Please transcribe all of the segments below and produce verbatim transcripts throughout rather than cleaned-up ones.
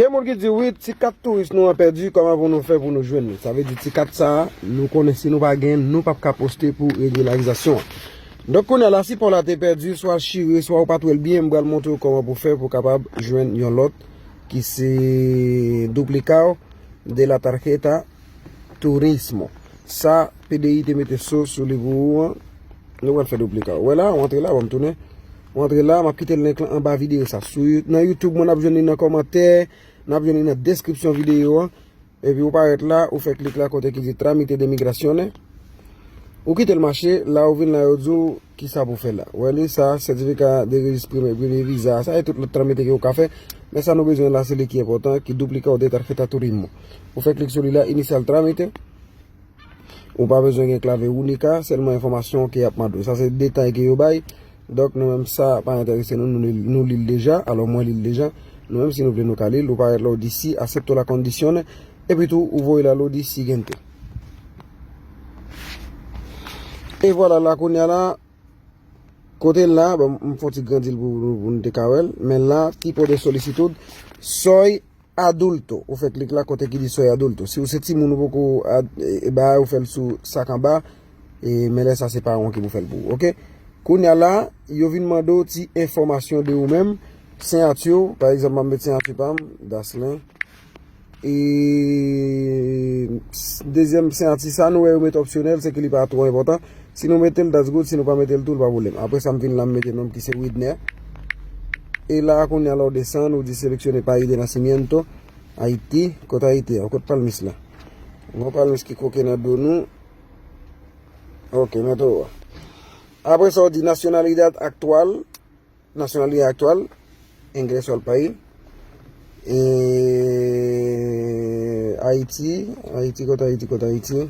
Gen moun ki di, "Wi, ti kat touris nou an pèdi, kòman pou nou fè pou nou jwenn li?" Sa vle di, ti kat sa a, nou konnen si nou pa gen, nou p ap ka poste pou regyilarizasyon an. Donk, kounye a la, si pa w la te pèdi, swa l chire, swa ou pa t wè l byen, m pral montre w kòman pou fè pou w kapab jwenn yon lòt ki se duplicado de la tarjeta turismo. Sa, P D I te mete so sou li pou ou an. Nou pral fè duplicado. Ou wè la, ou antre la, ban m tounen. Ou antre la, m ap kite link lan anba videyo sa. Sou You- nan YouTube, mwen, n ap jwenn li nan kòmantè, n ap jwenn li nan deskripsyon videyo an. Epi ou parèt la, ou fè klik la kote ki di trámite de migraciones. Ou kite l mache, la ou vin la, yo di w kisa pou fè la. Ou wè li, sa, sètifika de rejis primè, premye viza, sa e tout lòt trámite ke ou ka fè. Men sa nou bezwen la, se li ki enpòtan, ki duplicado de tarjeta turismo. Ou fè klik sou li la, iniciar trámite. Ou pa bezwen gen clave única, sèlman enfòmasyon ke y ap mande w. Sa se detay ke yo bay. Donk, nou menm, sa pa enterese nou, nou, nou li l deja. Alò, mwen li l deja. Nou menm, si nou vle, nou ka li l. Ou parèt la, ou di si, acepto la condición. Epi tou, ou voye la, ou di siguiente. E vwala la, kounye a la, kote l la, bon, m fè yon ti grandi l pou, pou, pou nou te ka wè l. Men la, tipo de solicitud, soy adulto. Ou fè klik la kote ki di soy adulto. Si ou se timoun ou poko ad, e, e bagay ou fè l sou sak anba, e, men lè sa se paran w ki pou fè l pou ou. Oke? Kounye a la, yo vin mande w ti enfòmasyon de ou menm, siyati w, pa egzanp, m ap met siyati pa m, Daslin. E s- dezyèm siyati sa nou wè yo mete opsyonèl, se ke li pa twò enpòtan. Si nou mete l, that's good, si nou pa mete l tou, li pa pwoblèm. Apre sa, m vin la, m mete non m ki se Widner. E la, kounye a la, ou desann, ou di séleccionner país de nacimiento, Ayiti, kot Ayiti a, kot palmis la. Gon palmis ki koke nan do nou. Ok, mete w. Apre sa, ou di nacionalidad actual, nacionalidad actual, ingreso al país. E, Ayiti, Ayiti, kot Ayiti, kot Ayiti?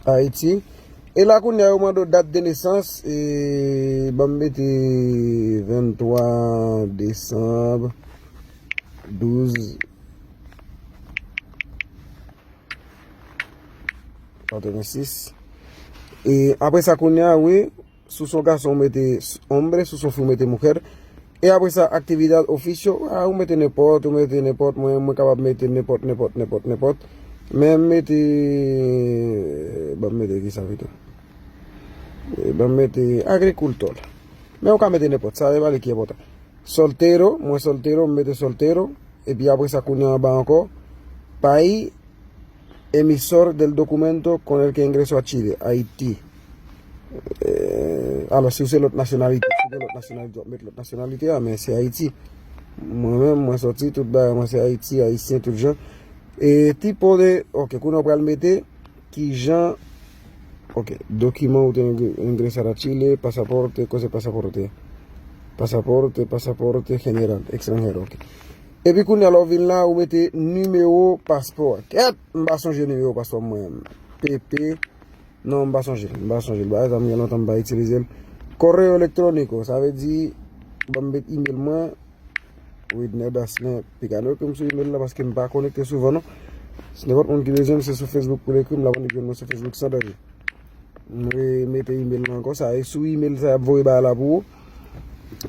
Ayiti. E la kounye a yo mande w dat de nesans, e ban m mete venntwa desanm douz katrevensis. E apre sa kounye a, wi, si w se yon gason, ou mete s- hombre, si w se yon fi, ou mete mujer. E apre sa, actividad oficio, a, ou mete nenpòt, ou mete nenpòt, mwen, mwen kapab mete nenpòt, nenpòt, nenpòt, nenpòt. Men m mete, ban m mete kisa pito? E, ban m mete agricultor. Men ou ka mete nenpòt, sa e pa li ki enpòtan. Soltero, mwen soltero, m mete soltero. Epi apre sa, kounye a anba ankò, país emisor del documento con el que ingresó a Chile, Ayiti. E, alò, si w se lòt nasyonalite, si w gen lòt nasyonalite, w ap met lòt nasyonalite a, men se Ayiti. Mwen menm, mwen sòti, tout bagay mwen se Ayiti, ayisyen, tout jan. E tipo de, ok, kounye a w pral mete kijan, ok, dokiman ou te ingre- ingresar a Chile, pasaporte, cosa es pasaporte? Pasaporte, pasaporte general, extranjero, ok. Epi kounye a la ou vin la, ou mete nimewo paspò a. Kèt, m pa sonje nimewo paspò mwen. P P, non, m pa sonje, m pa sonje. Bagay sa m gen lontan m pa itilize l. Correo electrónico, sa vle di, ban m met email mwen, Widner Daslin Picano, ekri m sou email la paske m pa konekte souvan non. Si nenpòt moun ki bezwen m, se sou Facebook pou l ekri m, l ap annik jwenn mwen sou Facebook san danje. M remete email la ankò, sa e sou email sa y ap voye bagay la pou ou.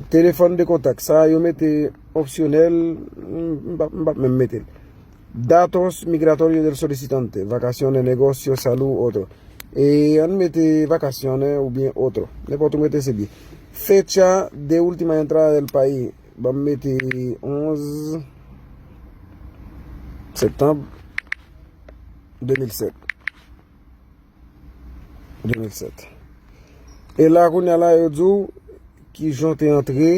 Telefòn de kontak, sa yo mete opsyonèl, m, m p ap, m p ap menm mete l. Datos migratorios del solicitante, vacaciones, negocio, salud, otro. E ann mete vacaciones oubyen otro. Nenpòt ou mete se byen. Fecha de última entrada del país. Ban m mete onz septanm de mil sèt. De mil sèt. E la, kounye a la, yo di w kijan w te antre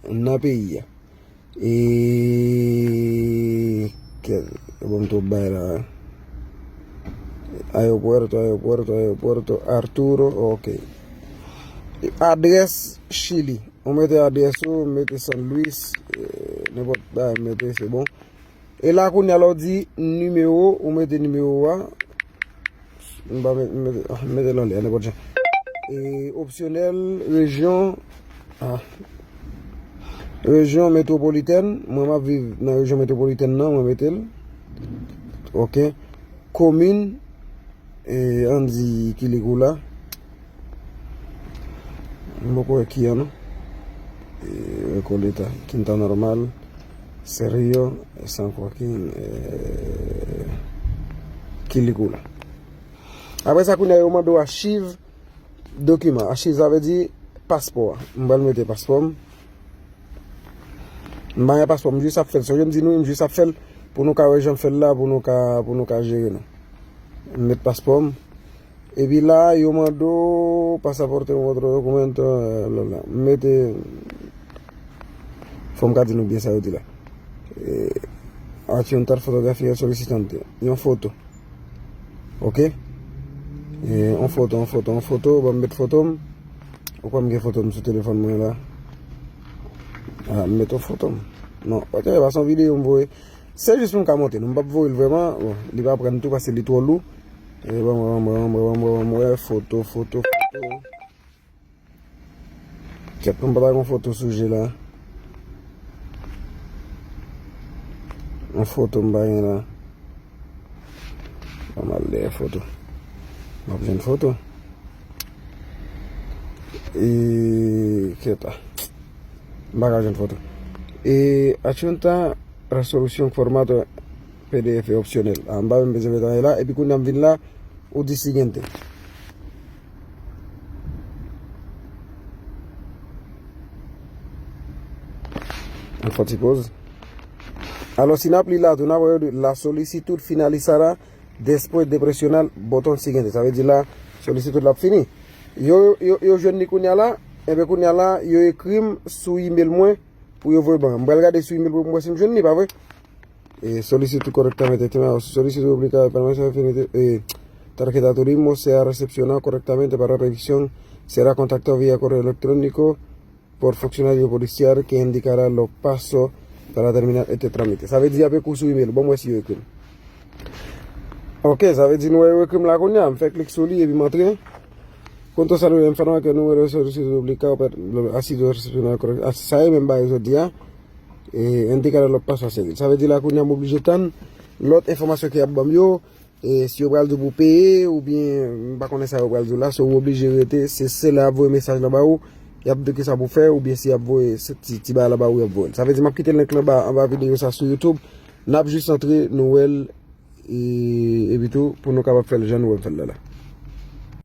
nan peyi a. E, kèl, bon, m twòp bay la. Aeropuerto, aeropuerto, aeropuerto, Arturo, ok. E adrès Chili. Ou mete adrès ou, mete San Luis, eh, nenpòt bagay, mete, se bon. E la kounye a la ou di nimewo, ou mete nimewo a. M pa met- m mete, ah, m mete l anlè, nenpòt jan. E opsyonèl, rejyon, ah. Rejyon metwopolitèn, mwen m ap viv nan rejyon metwopolitèn nan, mwen mete l. Ok. Komin, e, ann di ki lig ou la. M poko wè ki an non. E, Recoleta, Quinta Normal. Seryo, san kokin, eh, ki lik ou la. Apre sa, kounye a yo mande w achiv dokiman. Achiv, sa vle di paspò a. M pral mete paspò m. M pa gen paspò, m jis ap fè l. Sonje m di nou, m jis ap fè l pou nou ka wè jan m fè l la, pou nou ka, pou nou ka jere nou. M met paspò m. Epi la, yo mande w pasaporte, un otro documento, eh, bla, bla. M mete, fò m ka di nou byen sa yo di la. Eh, adjuntar fotografía solicitante. Yon foto. Ok? Eh, yon foto, yon foto, yon foto. Ban m met foto m. Ou kwè m gen foto m sou telefòn mwen la? Ah, m met yon foto m. Non, ok, pa se yon videyo m voye. Se jis pou m ka montre nou. M p ap voye l vrèman. Bon, li pa pran tou paske li twò lou. E ban mwen, ban mwen, ban mwen, ban mwen, ban mwen, foto, foto, foto. Kèt, m pa ta gen foto sou je la. Yon foto m pa gen la. Ban m al dèyè foto. M ap jwenn foto. E, kèt la. M pa ka jwenn foto. E, adjunta resolución formato P D F opcional. Ah, m pa menm bezwen met anyen la. Epi kounye a m vin la, ou di siguiente. Yon fò ti poz. Alò, si n ap li la tou, n ap wè yo di, la solicitud finalizará después de presionar botón siguiente. Sa vle di la, solicitud la ap fini. Yo, yo, yo jwenn li kounye a la, enben kounye a la, yo ekri m sou email mwen, pou yo voye ban. M pral gade sou email pou m wè si m jwenn li, pa vre? E, solicitud correctamente estimado. Solicitud publicada para más definite, eh, tarjeta turismo sea recepcionado correctamente para revisión. Será contactado vía correo electrónico por funcionario policial que indicará los pasos para terminar este trámite. Sa vle di y ap ekri w sou email. Ban m wè si yo ekri m. Ok, sa vle di nou wè yo ekri m la kounye a. M fè klik sou li epi m antre. Con tu salud, informa que el número de solicitud publicado per-, ha sido recepcionado correcto. Ah, sa yo menm bagay yo di a. E, indicar los pasos a seguir. Sa vle di la kounye a m oblije tann lòt enfòmasyon ke y ap ban m yo. E, si yo pral di w pou w peye, oubyen m pa konnen sa yo pral di w la, so w oblije rete. Se, se lè y ap voye mesaj la ba ou, y ap di w kisa pou w fè, oubyen si y ap voye se ti, ti bagay la ba ou, y ap voye l. Sa vle di m ap kite link lan anba, anba videyo sa sou YouTube. N ap jis antre, nou wè l, e, epi tou, pou nou kapab fè l jan nou wè m fè l la la.